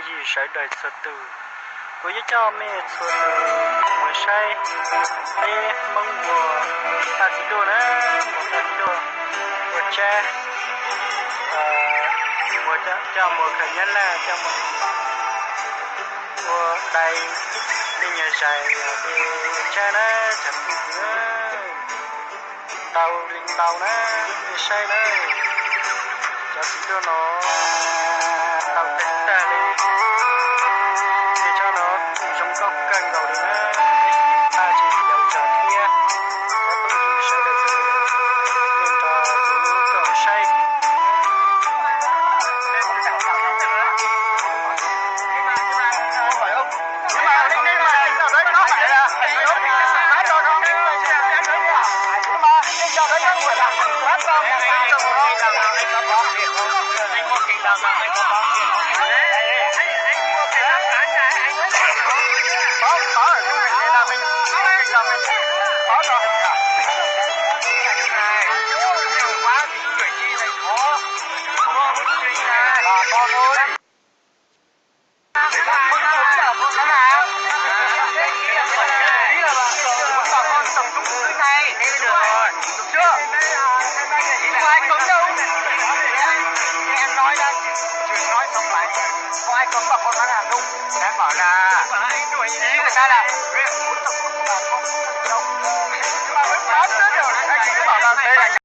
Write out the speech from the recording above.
Yim sawv daws txhua tus, kuv yuav coj mej txhua tus mus saib peb Hmoob Muas Paj Txiv Duaj na, Muas Paj Txiv Duaj ua tsab, ua coj Muas khaws Nyab Laj, coj Muas ua dai tej nyuag zais, ua tsab na, cov txiv tau li ntau na, nej saib na, cov txiv duaj no tau tag tag li. Tej tsob no zoo nkauj kawg nkaus li na, peb tsis yau zog thiab. Cov phooj ywg sawv daws txhua tus, nej nrog kuv koj saib.